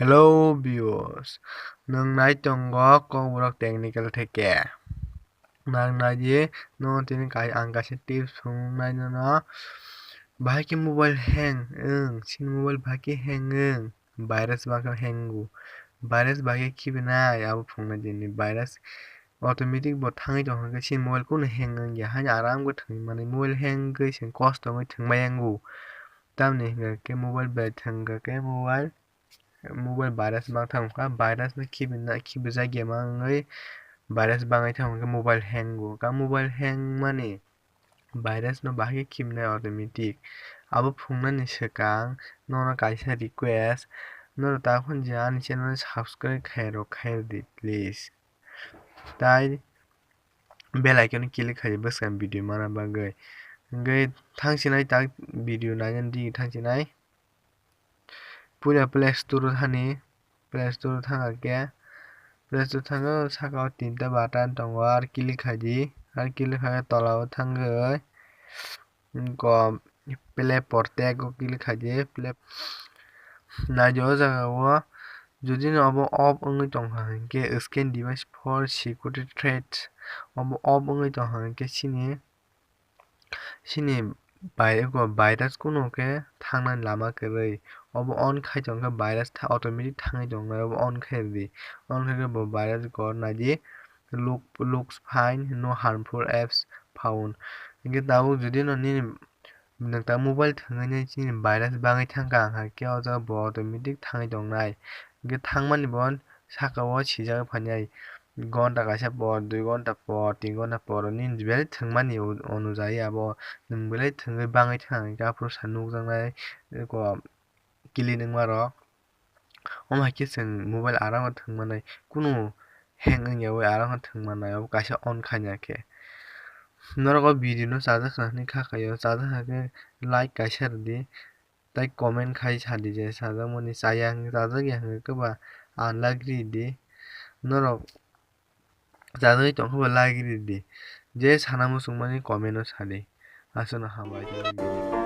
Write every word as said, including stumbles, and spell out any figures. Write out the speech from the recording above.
Hello viewers, nwng nai tongo Kokborok Technical theke. Nang nai di, no tini kai ang kaisa tips phunuknai nono. Bahai khe mobile hang wng, chini mobile bahai khe hang wng, virus bahai khe hang o. Virus bahai khe khibinai abo phunuknai dini. Virus automatic bo thangwi tongkha khe chini mobile kunu hang wngya, haino aram khe thangwi mani. Mobile hang wngwi chwng kosto wngwi thwngmai yango. Tamni hwnkha khe mobile bai thwngkha khe mobile, mobile virus mang thangkha, virus no khibina, khibijakya ma wngwi virus bangwi thangkha khe mobile hang o. Ka mobile hang mani virus no bahai khe khibinai automatic. Abo phunuknani swkang nono kaisa request, norok takhon je ani channel subscribe khairok khairdi please. Tai bell icon click khai bwskang video mana bagwi. Hwnkhe thangsinai tak video nainani di thangsinai. Puila Play Store o thani, Play Store o thangkha khe, Play Store thangkhe saka o tinta button tongo, ar click khai di, ar click khai khe tola o thangwi go Play Protect o click khai di, Play, nai di o jaga o, jodi no obo off wngwi tongkha hinkhe scan device for security threats, obo off wngwi tongkha hinkhe chini, chini bai-, eko virus kunu khe thangnani lama kwrwi. Obo on khai tongkhe virus tha-, automatic thangwi tongnai, obo on khai rwdi. On khai khe bo virus gor naidi, look, looks fine, no harmful apps found. Hinkhe tabuk jodi no nini, nwng ta mobile thwngwi nai chini virus bangwi thangkha, ang hai khe o jaga bo automatic thangwi tongnai. Hinkhe thangmani bo saka o sijagwi phainai. Gonta kaisa por, dui gonta por, tin gonta por, nini belai thwngmani o-, onujai abo nwng belai thwngwi bangwi thang hinkhe aphuru sa nukjaknai eko killing wngmarok. Omo hai khe chwng mobile aram khe thwng manai, kunu hang wngya wi aram khe thwng manai, obo kaisa on khaina khe. Norok o video no chajak kha hwnwi kha khaio, chajak kha khe like kaisa rwdi. Tai comment khai sadi je chajakmani chaya hwnkhe chajakya hwnkhe khe ba unlike ridi. Norok chajagwi tongkhe ba like ridi. Je sana muchungmani comment o sadi. Aswkno hambai.